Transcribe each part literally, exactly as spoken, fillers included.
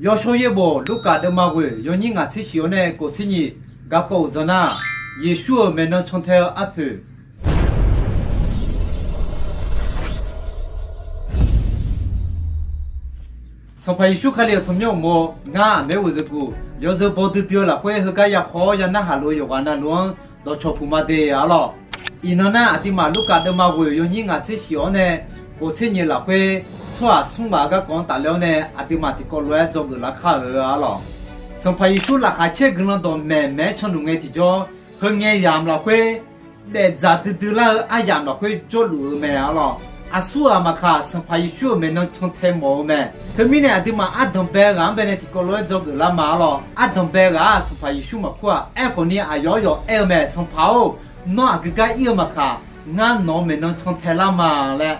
Yawshawr yaerbof Lurkaf deuvma ghoeq yawnyir ngaq tser shif-awr nae kof tser nyiq garkawv uqdzan nar, Yeqsur-euq maeqnan cantae-eu arpoeq. Sanqpaq Yeqsur Kali-euq tsawrmyanr uqmov, ngar aqmaer ghoeqzeuq guq yawzeu baw duidui-eu lafkhoer heugar ya khawf-awr ya narhaq luf-eu yawqghaq navluf-anr dawqcawq puq ma de arlawr. Iqnan nar, aqduimaf Lurkaf deuvma ghoeq yawnyir ngaq tser shif-awr nae kof tser nyiq lafkhoer tsawrhaq smr ghaq-eu garkawv-anr tafler-awr nae, aqduimaf tiqkawv lof-aer dzawgeuf lar kar-euq arlawr. Sanqpaq Yeqsur laqkhaq caer guiqlanq dawqmaeq maeq-aer canluf ngae tiqjawr, heungae yamq lafkhoer daefdzaq duidui lar-eu aryamq lafkhoer jawrluf-eu mae arlawr. Aqsurghaq maqkaq, Sanqpaq Yeqsur-euq maeqnan cantae mawf-eu mae. Teumirnae aqduimaf ardanq bae ghaq-anr bae nae tiqkawv lof-aer dzawgeuf lar ma arlawr. Ardanq bae ghaq-aq, Sanqpaq Yeqsur maqkur-aq. Aerkhawf ni aqyawf-anr yawf aer-eu mae, Sanqpaq-or, nawr aqgeu gar ir-eu maqkaq, ngar nawq-euq maeqnan cantae lar ma laer.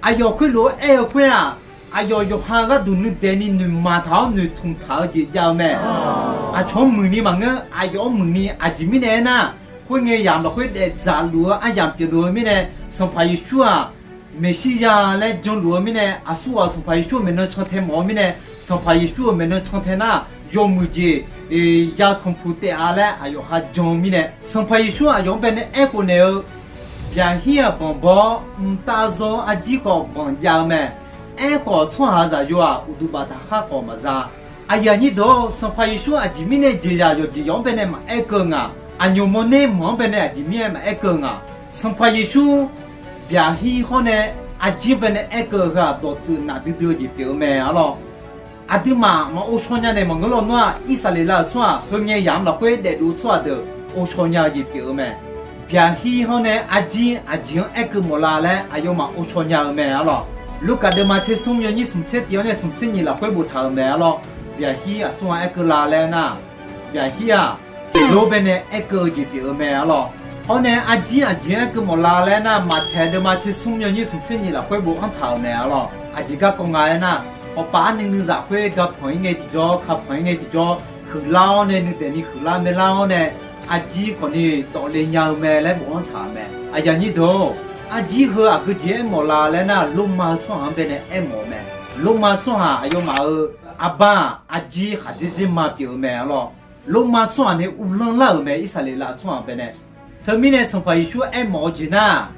Aqyawf khoerlof-aer aer-eu khoer-aq, aqyawf yawqha gharduq nuidaeq ni noeqmaq taq-awr noeqtmq taq-eu jeq jav-eu mae. Aqcawq-anr muiqni maqngeur, aqyawf-anr muiqni. Aqjeq mirnae aernar, khoerngae yamq lafkhoer daefdzaq luf-eu aryamq pyeufluf-eu mirnae, Sanqpaq Yeqsur-aq, Meqsirya laer janluf-eu mirnae, aqsurghaq Sanqpaq Yeqsur-euq maeqnan cantae mawf-eu mirnae, Sanqpaq Yeqsur-euq maeqnan cantae nar, yawmuiq jeq ya tanqpuq taef-a laer aqyawf ha jan-eu mirnae, Sanqpaq Yeqsur aqyawf-anr bae nae aerkhof naeq-eu, Byaqhir-aq banq baw-awr, mqtav zaw-eu arjir khawf banq jav-eu mae. Aerkhawf, tsawrhaq-euq zaqyo-aq, uqduq baftaq khar khawf maqza. Aqyuif aqnyir deuq-or, Sanqpaq Yeqsur aqjeq mirnae jeqzaq yawqjeq yawq-anr bae nae maqaer keuv-eu nga. Aqnymr mawrner manq-anr bae nae aqjeq mirnae maqaer keuv-eu nga. Sanqpaq Yeqsur byaqhir hawr nae arjir bae nae aer keuv-eu heu-aq, dawqtsuif nafdui dui-eu jeq pyeuf-eu mae arlawr. Aqduimaf maq ghovshaw nya naeq maqngeur lawnmr-aq, Irsaqleqlav-euq tsawrhaq heungae yamq lafkhoer daefluf-eu tsawrhaq deuq ghovshaw nya-eu jeq pyeuf-eu mae. Byaqhir hawr nae arjir aqjeq-anr aer keuv mawf la laer aqyawfmaf ghovshaw nya-eu mae arlawr. Lurkaf deuvma tser smr yawnyir smq tser tif-awr nae smq tser nyiq lafkhoer boftaq-euq mae arlawr. Byaqhir aqsur-anr aer keuv la laer nar, byaqhir-aq, Heqlor bae nae aer keuv-eu jeq pyeuf-eu mae arlawr. Hawr nae arjir aqjeq-anr aer keuv mawf la laer nar, Maqtaeq deuvma tser smr yawnyir smq tser nyiq lafkhoer bofanr taq-euq mae arlawr. Aqjeq garkawv nga aernar, hawpav arnuiv nuizaq khoer gapanq-ir ngae tiqjawr, kapanq-ir ngae tiqjawr, huiqlar-awr nae nuidaeq ni huiqlar maelar-awr nae, arjir khawfni dawf le nya-eu mae laer bofanr taq-euq mae. Aqyuif aqnyir deuq-or, arjir heu aqgeu jeq aermawf la laer nar, Lormav-eu tsawrhaq-anr bae nae aermawf-eu mae. Lormav tsawrhaq aqyawfmaf-euq arbar-aq, arjir khaqdzer dzer ma pyeuf-eu mae arlawr. Lormav tsawrhaq nae uvlanr lar-euq mae, Irsaqleqlav tsawrhaq bae nae. Teumirnae Sanqpaq Yeqsur aermawf-eu jeq nar,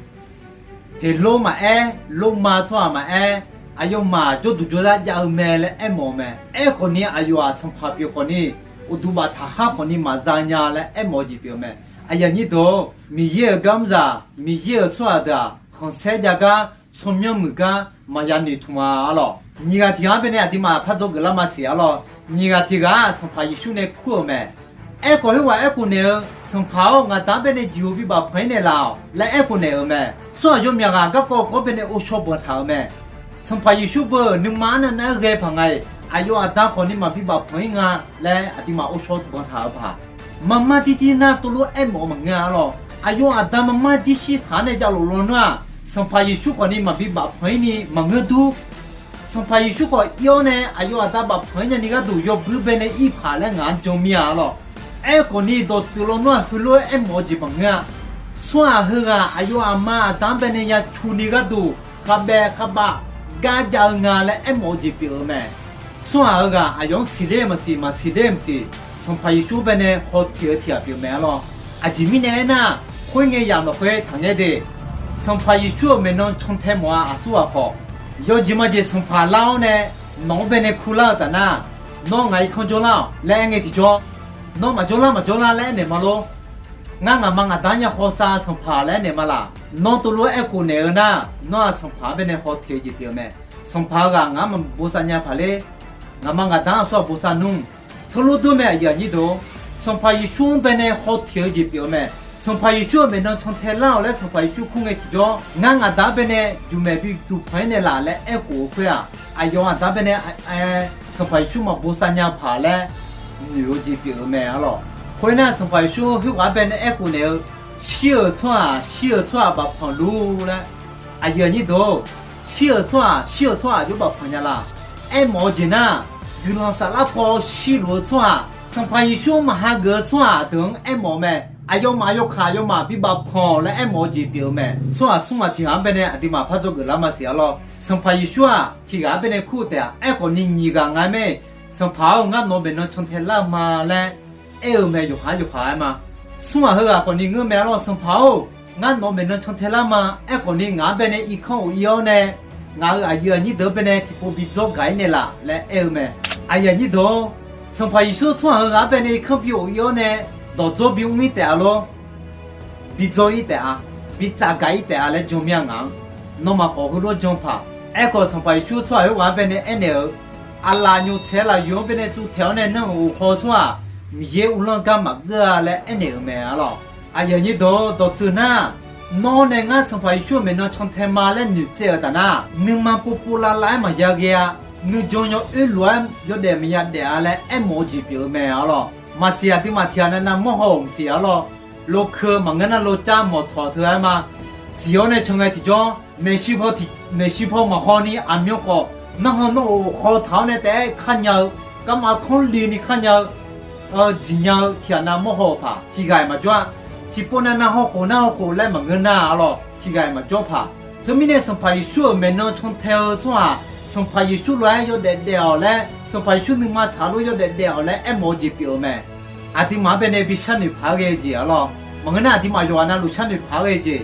Heqlor maqaer, Lormav tsawrhaq maqaer, aqyawfmaf jawrduq jawrzar jav-eu mae laer aermawf-eu mae. Aerkhawfni aqyawf-aq sanqpaq pyeuf khawfni, uqduq baftaq khar khawfni maqza nya laer aermawf-eu jeq pyeuf-eu mae. Aqyuif aqnyir deuq-or, Miqyaer-euq garmr zaq, Miqyaer-euq tsawrhaq deuq-aq, khanqsaer jav gar, tsawrmyanr muiq gar maqya noeqtmq-a arlawr. Nyiq ghaq tiq ghaq-anr bae nae aqduimaf par dzawgeuf lar ma siq arlawr. Nyiq ghaq tiq ghaq-aq, Sanqpaq Yeqsur nae kur-euq mae. Aerkhawf, khoerghaq aerkhof naeq-eu, Sanqpaq-or, ngaqda-anr bae nae jeqhuq bibaf panq-ir naeqlaf-awq laer aerkhof naeq-euq mae. Tsawrhaq yawmyaq ghaq garkawv kawv-anr bae nae ghovshaw banqtaq-euq mae. Sanqpaq Yeqsur beu-euq nuima arnav nav-aer ghae paq nga-iq, aqyawf aqda khawfni maqbi baf panq-ir nga laer aqduimaf ghovshaw banqtaq-euq paq. Marmar tirtir nar tov lof aermawf-eu maqngeur-a arlawr. Aqyawf aqda marmar dirshir taq-anr nae javlof lawnmr-aq, Sanqpaq Yeqsur khawfni maqbi baf panq-ir ni maqngeur dur. Sanqpaq Yeqsur khawf ir-awr nae aqyawf aqda baf panq-ir nyani gharduq yawbuir bae nae ir paq laer ngaq-anr jan mir-a arlawr. Aerkhawfni dawqtsuif lawnmr-aq heulof-aer aermawf-eu jeq maqngeur-a. Tsawrhaq heughaq aqyawf aqma aqda-anr bae nae ya cu ni gharduq khavbaev khavbav gar jav-eu nga laer aermawf-eu jeq pyeuf-eu mae. Tsawrhaq heughaq aqyawf-anr siqler-eu maqsiq, maqsiqler-eu maqsiq, Sanqpaq Yeqsur bae nae hawteq-eu tiq ghaq pyeuf mae arlawr. Aqjeq mirnae aernar, khoerngae yamq lafkhoer taqngaer de. Sanqpaq Yeqsur-euq maeqnan cantae mawf-a. Aqsurghaq khawf, yawjeq majeq sanqpaq lar-awr nae nawq-anr bae nae kurlar-eu taf nar, nawr ngaq irkanr jawrlar-awq laer aer ngae tiqjawr, nawr maqjawrlar maqjawrlar laer aernaeq ma lor. Ngar ngaqma ngaqda-anr ya hawsav sanqpaq laer aernaeq ma laq. Nawr tov lof-aer aerkhof naeq-eu nar, nawr-aq sanqpaq-anr bae nae hawteq-eu jeq pyeuf-eu mae. Sanqpaq heughaq ngaq-anr maqbosav nya paq ler. Ngaqma ngaqda-anr aqsurghaq bosav nmr. Teulof deuq mae, aqyuif aqnyir deuq-or, Sanqpaq Yeqsur-anr bae nae hawteq-eu jeq pyeuf-eu mae. Sanqpaq Yeqsur-euq maeqnan cantae lar-awq laer Sanqpaq Yeqsur kur ngae tiqjawr, ngar ngaqda-anr bae nae jmqmaeq bi duq panq-ir naeqlaf laer aerkhof-eu khoer-aq, aqyawf aqda bae nae aer, Sanqpaq Yeqsur maqbosav nya paq laer noeq-eu jeq pyeuf-eu mae arlawr. Khoernar, Sanqpaq Yeqsur khoerghaq-anr bae nae aerkhof naeq-eu, shir-euq tsawrhaq shir-euq tsawrhaq bafpanq luf laer, aqyuif aqnyir deuq-or, shir-euq tsawrhaq shir-euq tsawrhaq jawr bafpanq nya la. Aermawf-eu jeq nar, guiqlanq saflar paw shirluf-eu tsawrhaq, Sanqpaq Yeqsur-anr maqhageuf-eu tsawrhaq deuq-anr aermawf-eu mae. Aqyawfmaf yawkaq aqyawfmaf bi bafpanq laer aermawf-eu jeq pyeuf-eu mae. Tsawrhaq smr ghaq tiq ghaq-anr bae nae aqduimaf par dzawgeuf lar ma siq arlawr. Sanqpaq Yeqsur-aq tiq ghaq-anr bae nae kur-eu taef-aq, aerkhawf ni nyiq ghaq nga mae. Sanqpaq-or, ngar nawq-eu maeqnan cantae lar-eu ma laer aer-eu mae, yawqha yawqha-aer ma. Smr ghaq heughaq khawfni ngeur mae arlawr, Sanqpaq-or, ngar nawq-eu maeqnan cantae lar ma. Aerkhawfni ngaq-anr bae nae irkanr of-ir-awr nae, ngaq-euq aqyuif aqnyir deuq-anr bae nae tiqpov bi dzawr gaq-ir naeqlaf laer aer-eu mae. Aqyuif aqnyir deuq-or, Sanqpaq Yeqsur-eu tsawrhaq heughaq-anr bae nae irkanr bi of-ir-awr nae, dawqdzawr bi mr-ir taef-a lor. Bi dzawr-ir taef-a, bi tsaf gaq-ir taef-a laer jan mir-a ngaq-anr. Nawmaf khawf heulof-aer jan paq. Aerkhawf, Sanqpaq Yeqsur-eu tsawrhaq khoerghaq-anr bae nae aernaeq-eu, aqlaf nyoq tsaeq-eu lafyuq-anr bae nae tsuvtaeq-awr nae nanr-euq of haw-eu tsawrhaq, Miqyaer uvlanr gar maqgeur-a laer aernaeq-euq mae arlawr. Aqyuif aqnyir deuq-or, dawqtsuif nar, nawr nae ngar Sanqpaq Yeqsur-euq maeqnan cantae ma laer noeqtsaev-euq taf nar, nuima povpov lavlav-aer maqya ghae-a. Nuijan yawoer lof-aer yawdaef maqya daef-a laer aermawf-eu jeq pyeuf-eu mae arlawr. Maqsiq aqduimaf tiqghaq navnav mawrhaw-euq maqsiq arlawr. Lokeu-eu maqngeur nar locav mawqtawq teu-aer ma. Siq-awr nae can ngae tiqjawr, maeqshi paw tiq, maeqshi paw maqhaw ni aqmyan khawf, nanrhan nanr of haw taq-awr nae taef-aer kar nya-eu, garma tanrlini kar nya-eu, dziqnya-eu tiqghaq nav mawrhaw-euq paq tiqghaq-iq maqjawr-a. Tiqpov navnav hawkhof nar hawkhof laer maqngeur nar arlawr, tiqghaq-iq maqjawr paq. Teumirnae Sanqpaq Yeqsur-euq maeqnan cantae-eu tsawrhaq, Sanqpaq Yeqsur lof-aer yawdaef daef-awq laer, Sanqpaq Yeqsur nuima tsaq lof yawdaef daef-awq laer aermawf-eu jeq pyeuf-eu mae. Aqduimaf-anr bae nae bi sharnoeq paq-aer ghae-eu jeq arlawr. Maqngeur nar aqduimaf yawqghaq navluf sharnoeq paq-aer ghae-eu jeq.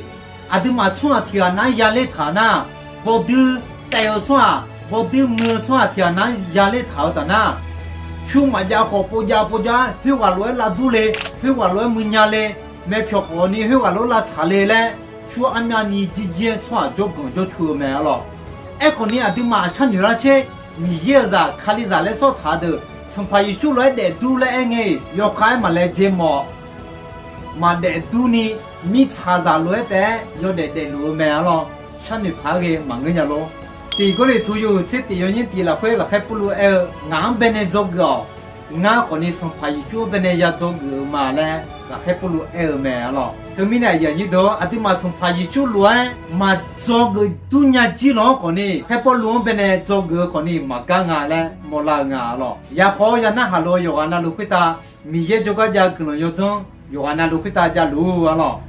Aqduimaf tsawrhaq tiqghaq nav-anr yaler taq-eu nar, bawduir taef-eu tsawrhaq, bawduir muiq-eu tsawrhaq tiqghaq nav-anr yaler taq-eu taf nar, pyur maqjav khawf povjav povjav-aer khoerghaq lof-aer lavdur le, khoerghaq lof-aer muiqnya le, maeqpyawq khawfni khoerghaq lof-aer lavtsaq le laer, pyur armyavni jirjir-aer tsawrhaq jawrganq jawrcu-eu mae arlawr. Aerkhawfni aqduimaf sharnoeq lar sher. Miqyaer-euq zaq, Kalizaq laer sawr taq-eu deuq, Sanqpaq Yeqsur lof-aer daefdur laer aer ngae-iq, yawkhav-aer maqlaejae mawf, maqdaef durni, mirtsaqzaq lof-aer taef-aer yawdaef daefluf-eu mae arlawr. Sharnoeq paq-aer ghae maqngeur nya lor. Tiq Gawrliqtu yawhuiq tser tiq yawnyir tiq lafkhoer lafkhaer Pawrluv aer-eu, ngaq-anr bae nae dzawgeuf-awq. Ngar khawfni Sanqpaq Yeqsur-anr bae nae ya dzawgeuf-eu ma laer lafkhaer Pawrluv aer-eu mae arlawr. Teumirnae aqyuif aqnyir deuq-or, aqduimaf Sanqpaq Yeqsur lof-aer maqdzawgeuf dur nya jir lawq-anr khawfni, khaer Pawrluv-anr bae nae dzawgeuf-eu khawfni maqgar nga laer mawrlar-eu nga arlawr. Yakhawf-awr ya narhaq lof-eu yawqghaq navluf khoertav, Miqyaer jawrgar jav guiqlanq yawdzanr yawqghaq navluf khoertav javluf-eu arlawr.